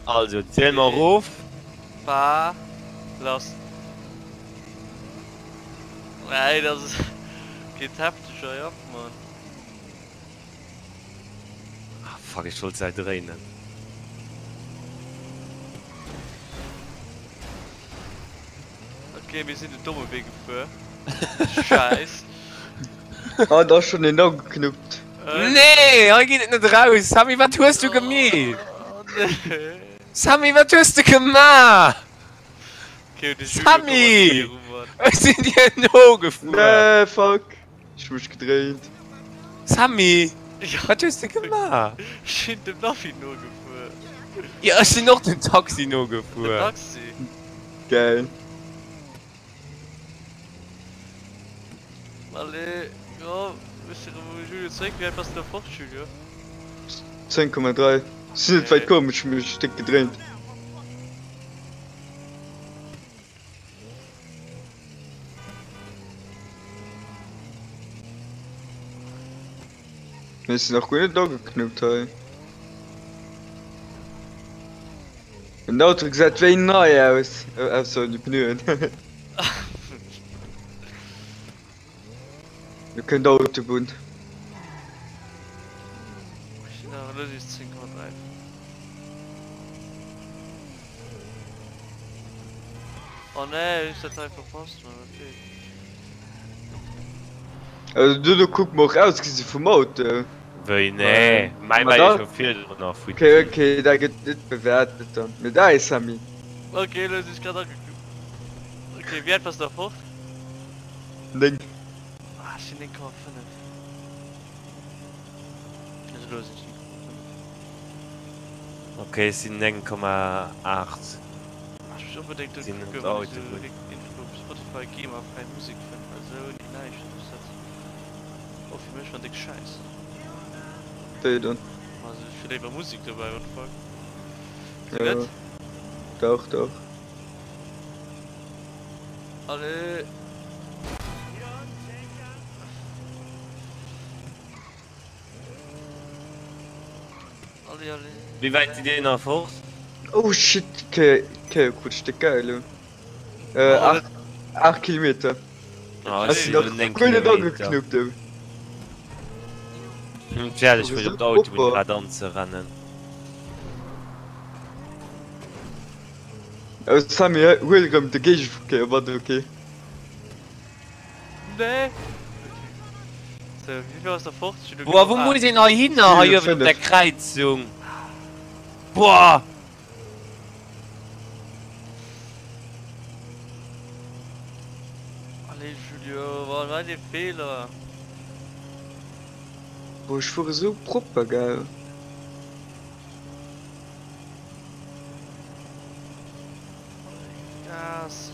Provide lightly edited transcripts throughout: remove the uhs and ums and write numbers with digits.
Also, ziel mer erof. Fa, lass. Ey, das ist, geht heftig hei ab, Mann. Ah, fuck, ech wollt se dréinen. Okay, mir sinn den domme Wee gefuer. Scheiß. Ah, da ass schon een ageknuppt. Nee, hei geet et net raus. Samy, wat hues du gemeet? Oh, nee. Samy, wat hues du gemaach? Okay, de Julio Samy! kommt mat dir Ech sinn dir nogefuer. Nee, fuck. Ech hu mech gedréint. Samy, Ja. wat hues de gemaach? Ech sinn dem Navi nogefuer. Jo, ech sinn och dem Taxi Dem nogefuer. Taxi? Geil. Allez, jo, ech sinn erëm Julio zeréck. Wéi wäit bass de da fort, Julio? 10,3. Sinn net wäit komm, ech hu mech déck gedréint. Mir sinn nach guer net ageknuppt hei. Den Auto gesäit wéi nei aus, ausser déi Pneuen. Do kënnt Autobunn. Ech sinn awer elo just 10,3. Oh nee, hunn ech dat hei verpasst, Mann, okay. Also do kuckt mer och ausgesi vum Auto. Wéi nee, mäi war jo scho virdrun nach futti. Okay, okay, dat gëtt net bewäertet dann. Mee däi Sammy. Okay, elo sinn ech grad ageknuppt. Okay, wéi wäit bass de da fort? 9. Ah, ech sinn 9,5. Also elo sinn ech 9,5. Okay, ech sinn 9,8. Ah, ech muss onbedéngt do Sinn kucken, op wann der ech esou Autobunn. Info op Spotify GEMA-fräi Musek fënn, well esou ouni näischt ass dat och fir mech schonn déck Schäiss. Wéi dann? Also ech hu léiwer Musek dobäi, what the fuck. Du Ja, net? dach, dach. Allez. Allez, allez. Wéi wäit sidd dir nach fort? Oh shit, d'Kéier krut ech déck geil elo. 8, 8 Kilometer. Oh, Ech sinn nach guer net ageknuppt do. Hm, fäerdeg mech op d'Autobunn grad anzerennen. Oh Sammy, huel erëm de Géigeverkéier mat, ok? Nee! Sou, wéi vill ass der fort? Boah, wou muss een hei hinner? Hei uewen op der Kräizung. Boah! Allez Julio, wat war dee Feeler? Boah, ech fuere sou propper, gell? Gas.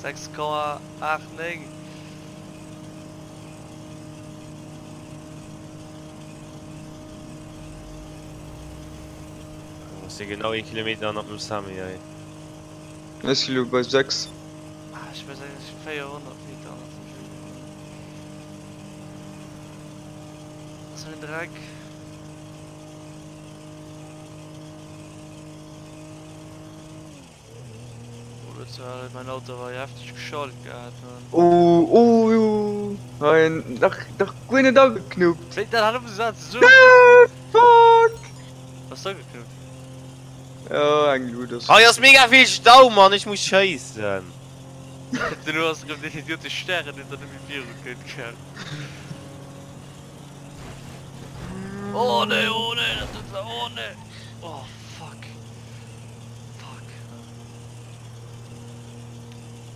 6,89. Ech si genau ee Kilometer hannert dem Samy hei. Ech si lo bei 6. Ah, ech muss eigentlich 400 Meter hannert dem Julien. Was für ein Dreck. Oh, das war, mein Auto war heftig geschallt gehabt, Mann. Oh, oh, oh. Nein, nach, nach guer net ageknuppt. Wéi, dat hat op Saz so. Fuck! Was da geknuppt? Ja, eng Luut ass. Hei ass mega vill Stau, Mann, ech muss schéissen. Duerno ass erëm deen idiotesch Stären, deen dann net méi viru kënnt, gell? Oh nee, oh nee, dat tut wéi, oh nee. Oh fuck. Fuck.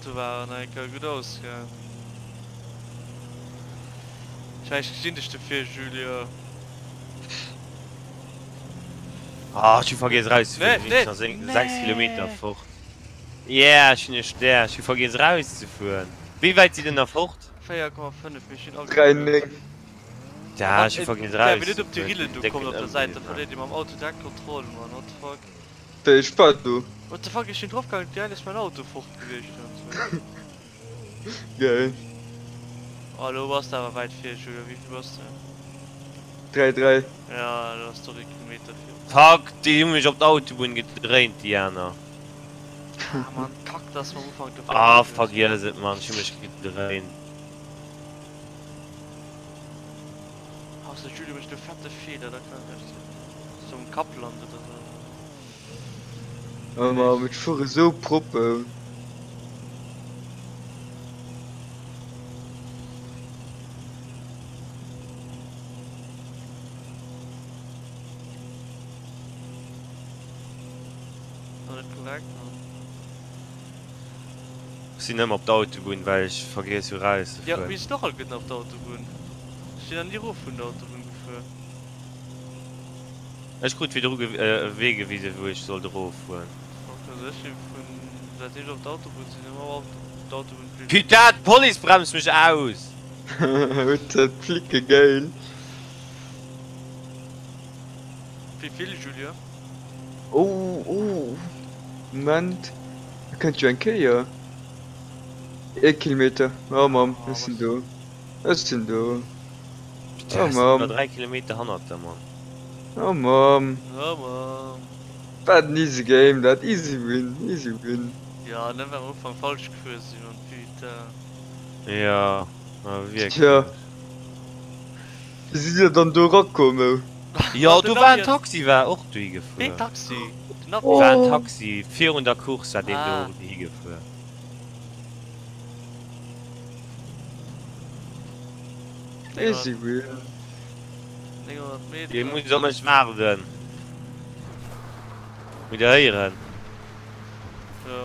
Do war en eng Kéier gutt ausgaang. Ech mengen ech gesinn dech dofir Julio. Ah, ech hu vergiess erauszefueren, Nee, ech sinn nee, nach 6 Kilometer nee. fort. Yeah, ech hunn e Stär, ech hu vergiess erauszefueren. Wéi wäit sidd der nach fort? 4,5, mee ech hunn 3,9. Ja, ech hu vergiess Wann een net op déi erauszefueren, Rillen ech do hunn kommt en op der décken Säit, da Ëmwee verléiert ee mam Auto direkt d'Kontroll, Mann, what the fuck. Wéi ech war do. What the fuck, ech sinn drop gaangen, direkt ass mäin Auto fort gewiescht an sou. Geil. Oh lo bass de awer wäit vir Julio, wéivill bass de? 3, 3. Ja lo ass doch ee Kilometer vir. Fuck, déi hu mech op d'Autobunn gedréint, déi aner. Ah Mann, kack dass mer am Ufank do Ah falsch gefuer sinn. vergiess et Mann, ech hu mech gedréint. Haus de Julio mécht e fette Feeler, dat kann net echt sinn. Ass um Kapp land oder sou. Oh Mann, ech fuere sou propper. Ass net korrekt, Mann. Ech sinn nëmme op der Autobunn well ech vergiess hu raus ze Jo, fueren. mir sinn och all gutten op der Autobunn. Ech sinn nach ni erof vun der Autobunn gefuer. Ech krut virdru e Wee gewisen wou ech sollt erof fueren. Ok, also ech si vun säit ech op der Autobunn sinn ëmmer op der Autobunn bliwwen. Putain d'Police bremst mech aus! Huet d'Flicke geil. Wéi vill, Julien? Oh oh Moment, da kënnt jo eng Kéier. Ee Kilometer, oh Mamm, Oh, ech sinn was? do, ech sinn do, Putain, oh ech sinn iwwer Mamm, 3 Kilometer hannert der, Mann. oh Mamm. Oh Mann. Wat en easy game dat, easy win, easy win. Ja, net am Ufank falsch gefuer sinn, Mann, putain. Jo, ma Tja, wierklech. wéi sidd dir dann do erakomm? Jo, Den do war Navi en hat. Taxi war och dohi Ween gefuer. Taxi? Den Navi? War en Oh. Taxi, virun der Course war deen Ah. do dohi gefuer. Easy 900, win. 900 Dir Meter. musst op mech waarden. Hutt dir héieren? Jo.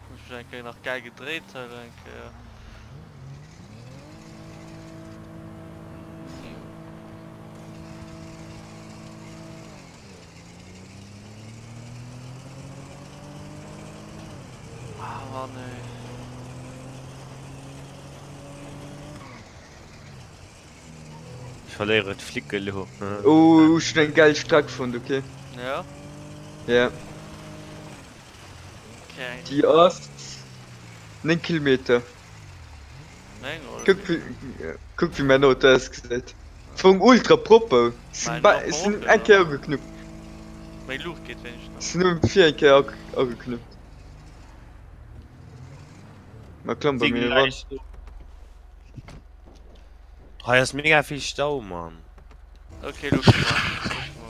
Hunn ech mech eng Kéier nach gäil gedréit hei eng Kéier. Ah Mann ey. Ech verléieren d'Flick elo. Oh, ech hunn eng gäil Streck fonnt, ok? Ja? Ja. Okay. Déi ass 9 Kilometer. 9 oder Kuck wéi? wéi, kuck wéi mäin Auto ausgesäit. Fong ultra propper. Sinn Mäin ba, och sinn och, eng ja. Kéier ageknuppt. Meng Luucht geet wéinstens. Sinn nëmmen vir eng Kéier ageknuppt. Ma klamm bei Si mir eran. gläich do. Hei ass mega vill Stau, Mann. Ok, lo komm mer. Lo komm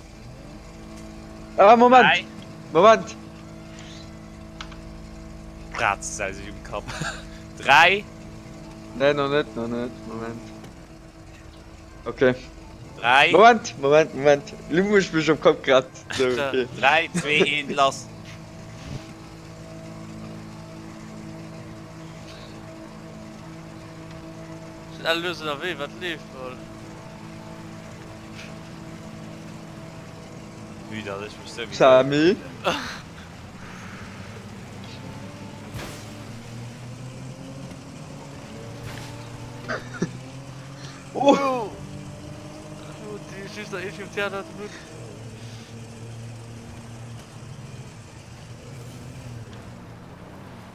mer. Ah, Moment! 3. Moment! Krazt se sech um Kapp. 3. Nee, nach net, nach net. Moment. Okay. 3. Moment, Moment, Moment. Lo muss ech mech um Kapp kratzen. So, okay. 3, 2, 1, lass! Sinn alle lues ënnerwee, wat leeft wohl? Vue dass ech mech souwisou. Samy. Oh! Oh! Déi just nach ee vum Theater den Hutt.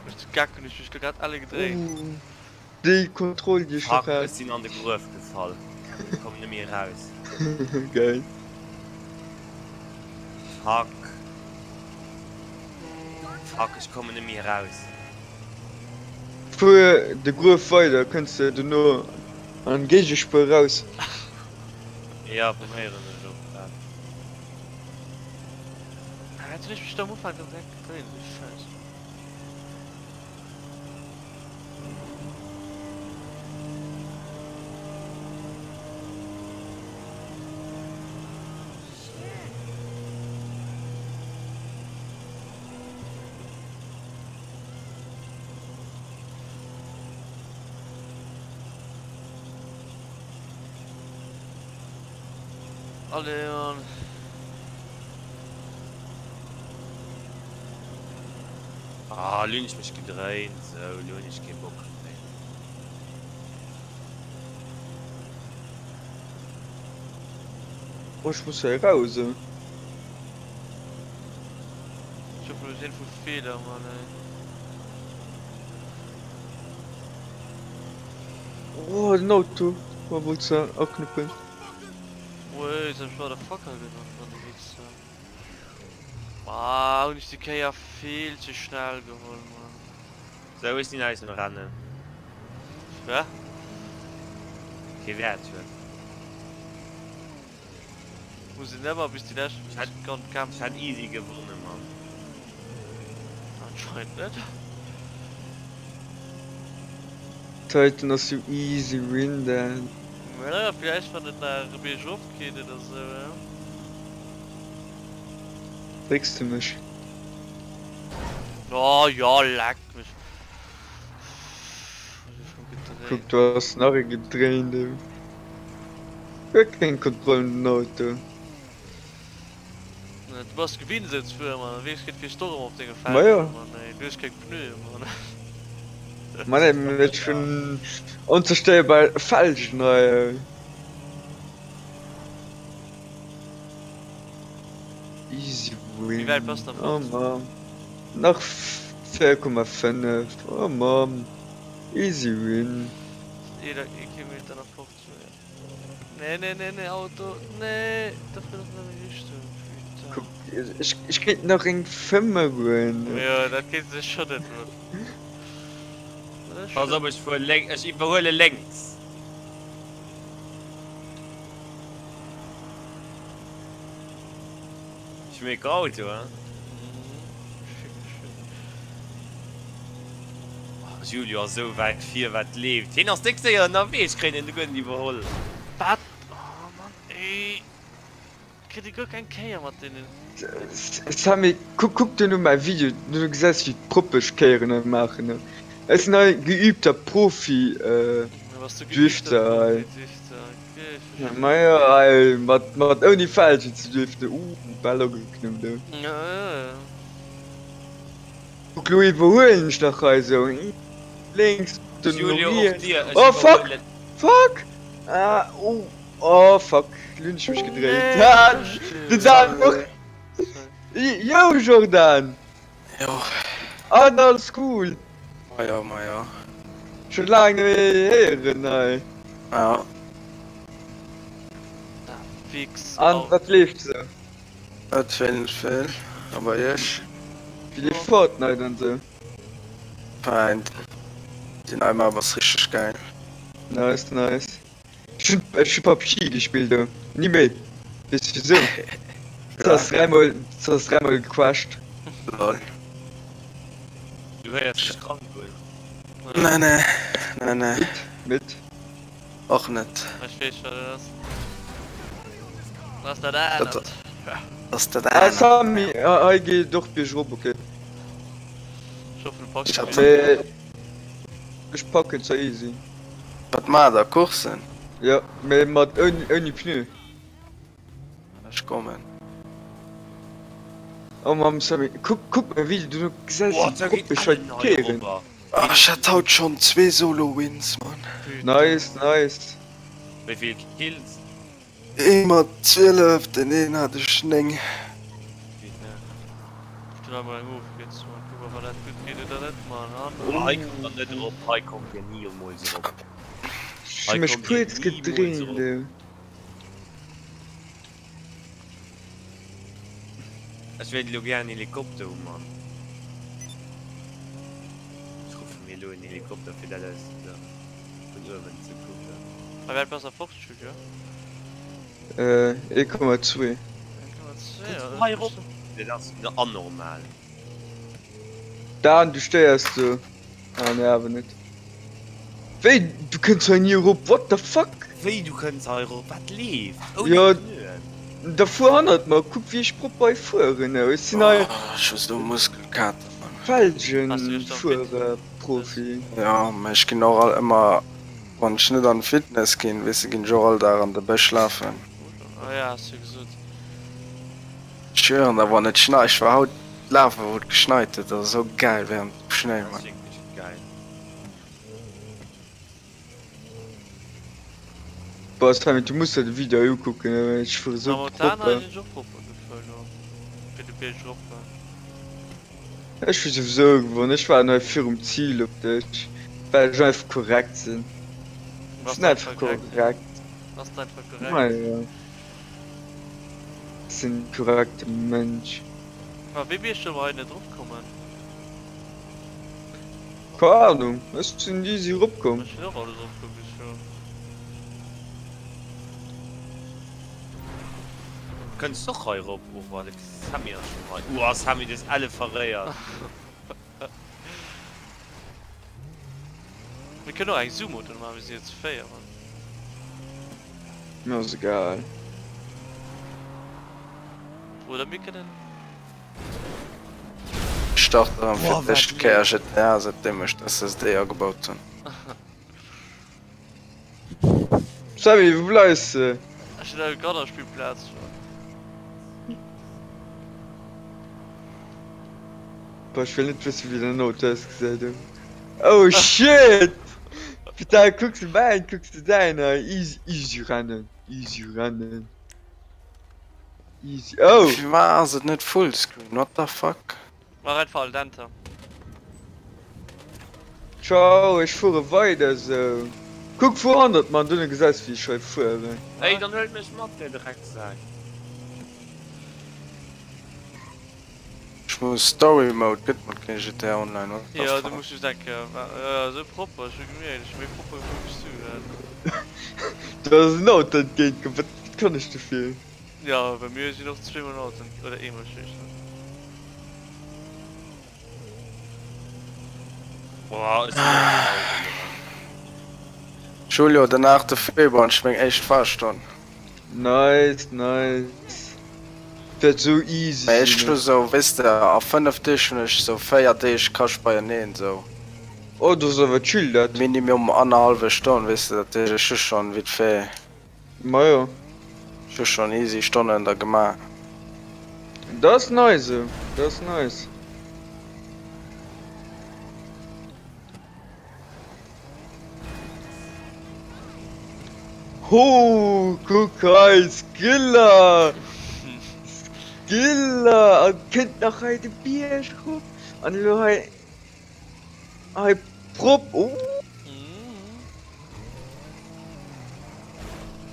Mech ze geck hunn ech mech do grad alle gedréint. Oh, déi Kontroll déi ech nach Fuck, ech hat. sinn an de Gruef gefall. Ech kommen net méi eraus. Geil. Fuck. Fuck, ech kommen net méi eraus. Fuer de Gruef weider, kënns de dono an Géigespuer eraus. Ja, probéieren ech och dat. Wat hunn ech mech do am Ufank am Dreck gedréint, wéi Schäiss. Allez, Mann. Ah, lo hunn ech mech gedréint, sou, lo hunn ech kee Bock méi. Oh, ech muss hei eraus. Sinn vu Feeler Mann ey. Oh den Auto war wollt se aknuppen. Wéi jetzt hab ech motherfucker genannt Mann de Wichser. Ah hunn ech déi Kéier vill ze schnell geholl Mann. Sou ech sinn aus dem Rennen. Hä? Kee Wäert huet. Muss een ëmmer bis déi lescht Sekonn kämpfen. Ech hätt easy gewonnen Mann. Anscheinend net. Titan ass jo easy win dan. Ja villäicht wann et nach e biergof geet oder sou ja. Drécks de mech? Oh jo leck mech. Kuck do ass nach e gedréint ey. Guer keng Kontroll um den Auto. Du bass gewinnt esou ze fueren man, wéi geet fiers d'och ëmmer op denge Ma jo. Felgen man ey, du hues keng Pneuen man. Ma nee, mee ech hunn onzerstéierbar Felgen hei ey. Easy Wéi wäit bass win, de oh fort? Mann. Nach 4,5, oh Mann. Easy win. Ee Kilometer nach fort. Nee nee nee nee Auto nee dofir ass net an déi Richtung putain. Kuck ech ech kéint nach eng Fëmmer goen. Jo dat kéint sech scho net man. Pass op ech fuer lénks, ech iwwerhuele lénks. Ech mierk Auto hein. Julio ass esou wäit vir, wat leeft? Hien ass déck séier ënnerwee, ech kréien en guer net iwwerholl. Wat? Oh Mann ey, kritt ee guer keng Kéier mat deenen. Sammy, kuck kuck dir no mäi Video, du gesäis wéi propper ech Kéieren hei maachen. Ech sinn hei geübter Profi Drifter hei. Majo hei mat mat ouni Felgen ze driften, uh bal ageknuppt do. Kuck lo iwwerhuelen ech nach hei sou lénks den Julio och riets. dir, ech Oh fuck iwwerhuelen. fuck ah oh oh fuck lo hunn ech mech gedréit ah den Dan och yo Jordan. Jo. An alles cool? Majo majo. Schon laang net méi héieren hei. Ja. An wat leeft sou? Net vill, net vill. A bei iech? Wéi leeft Fortnite an sou? Fein. Déi nei Map ass richteg geil. Nice nice. Ech hun ech hu PUBG gespillt do, ni méi. Weess wisou? Et ass dräimol et ass dräimol gecrashed. Lol. Du héiers dech krank un. Nee nee nee nee. Mit mit. Och net. Ech weess wat et ass. Dat ass dat anert. Dat ass dat Ah anert. Samy, hei geet och biergerop, ok. Ech hoffen du packs Ech hat. Mee ech packen zwar easy. Wat maacht der? Coursen? Jo, mee mat ouni Pneu. Ech kommen. Oh mam Sammy, kuck kuck mei Video, du gesäis déi Gruppe scho kéieren. Ah ech hat haut schon zwee Solo Wins man. Nice nice. Wéi vill Kills? Ee mat 12, den een hat ech 9. Hei kommt der net erop, hei kommt dir niemols erop. Ech Hei hu mech kommt dir kuerz niemols gedréint erop. du. Ech wéilt elo gär en Helikopter hu Mann. Ech ruffe mir elo en Helikopter fir dat aus vun uewen ze kucken. Wei wäit bass der fort Julio? 1,2. 1,2 Hei erop! Dat ass anormal. Dan du stéiers do. Ah nee awer net. Wéi du kënns hei ni erop what the fuck? Wéi du kënns hei erop? Wat leeft? Ouni Jo Pneuen. da fuer hannert mer, kuck wéi ech propper hei fueren. Ech sinn hei Oh, ech hu sou Muskelkater Mann. Felgenfuerer Profi. Jo, mä ech ginn och all ëmmer, wann ech net an Fitness ginn, weess de, ginn ech och all Dag an de Bësch lafen. Ah ja, has du gesot. Ech schwören der, wann et schneit, ech war haut lafen wou et geschneit huet, dat ass esou gäil während dem Schnéi, Dat ass Mann. wierklech gäil. Boah Samy du muss der de Video hei ukucken, ech fuere sou Am Montana propper. sinn ech och propper gefuer elo fir de Bierg erop. Ech hu souwisou gewonn, ech waarden hei virum Zil op dech, well ech einfach korrekt sinn. Ech sinn einfach korrekt. Bass de einfach korrekt? Majo. Ech sinn e korrekte Mënsch. Ma wéi bierg soll mer hei net erop kommen? Keng Ahnung, ech sinn easy erop komm. Ech sinn och alles erop komm bis elo. Kënns och hei erop? Oh warte. Sammy ass schon hei. Uah Sammy du hues elle verréiert. Mir kënnen och eng Sumo do maachen, mir sinn jo zu 4 Mann. Mir ass egal. Oder mir kënnen. Ech starte erëm fir d'éischt Kéier GTA säitdeem ech d'SSD agebaut hunn. Sammy, wou bleifs de? Ech sinn op der Kannerspillplaz. Boah, ech wëll net wëssen wéi den Auto ausgesäit. Oh shit! Putain, kucks de mäin, kucks de däin hei. Easy, easy Rennen, easy Rennen. Easy, oh! Firwat ass et net Fullscreen? What the fuck? Mach einfach al dente. Ciao, ech fuere weider sou. Kuck fuer hannert mer an dunne gesäis wéi ech hei fueren. Ey, dann huelt mech mat, dir Drecksäck. Ech muss Story Mode, gëtt mer keen GTA Online, what the Jo, du fuck. muss just eng Kéier, jo jo, sou propper, ech hu gemierkt, ech hu méi propper gefuer wéi s du. Do ass en Auto entgéint komm, wat kann ech dofir? Jo, bei mir sinn och zweemol Auto, oder eemol, ech weess net. Boah, ech sinn och en Auto gerannt. Julio, den 8 Februar hunn ech meng éischt Fahrstonn. Nice, nice. Wäert sou easy Mee ech sinn. hu sou, weess de, a 5 Deeg hunn ech sou 4 Deeg Kascht beieneen, sou. Oh, dat ass awer chill dat. Minimum annerhallwe Stonn, weess de, dat heescht ech hu schonn vite fait. Majo. Ech hu schon easy Stonnen der gemaach. Dat ass nice esou, dat ass nice. Ho, kuck hei, Skiller! Skiller! An kënnt nach hei de Bierg rop an elo hei, hei prop, oh!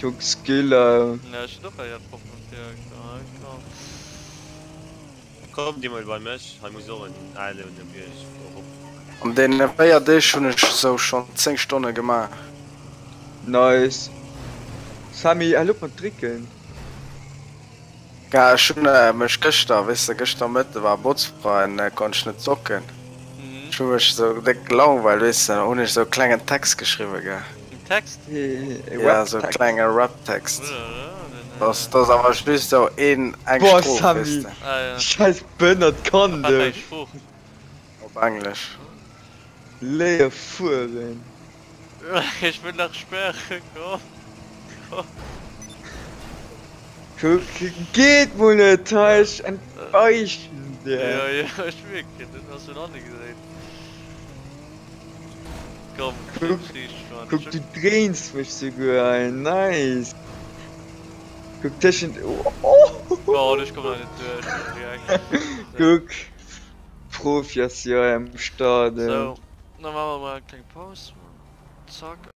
Kuck Skiller. Ja, ech hunn och hei dat prop natierlech. Ah, klar. Kommt dir mol bei mech, hei muss och en ale un de Bierg erop. An deene 4 Deeg hunn ech esou schonn 10 Stonne gemaach. Nice. Sammy, hal op mat drécken. Ja ech hunn mech gëschter, weess de gëschter Mëtte war Botzfrei an konnt ech net zocken. Ech hu mech esou déck gelangweilt, weess de, dann hunn ech esou e klengen Text geschriwwe gell. En Text? E Ja esou e Rap-Text. klenge Rap-Text. Oulala, den. Dat ass awer just esou een, eng Boah Stroph, weess Sammy, de. Ah ja. scheiß behënnert Kand, Wat fir du. eng Sprooch? Op Englesch. Léier fueren. Ech wëll nach sperren, komm, komm. Kuck, geet mol net hei, ech enttäuschen Jo, der. jo, ech mierken, du has schon hanne gedréint. Komm, Kuck, riicht fahren. kuck, du dréins mech souguer hei, nice. Kuck, tëschent, oh. Oh, ech komm nach net duerch, Kuck, Profi ass jo hei am Start. Sou, da maache mer mol eng kleng Paus. Zack.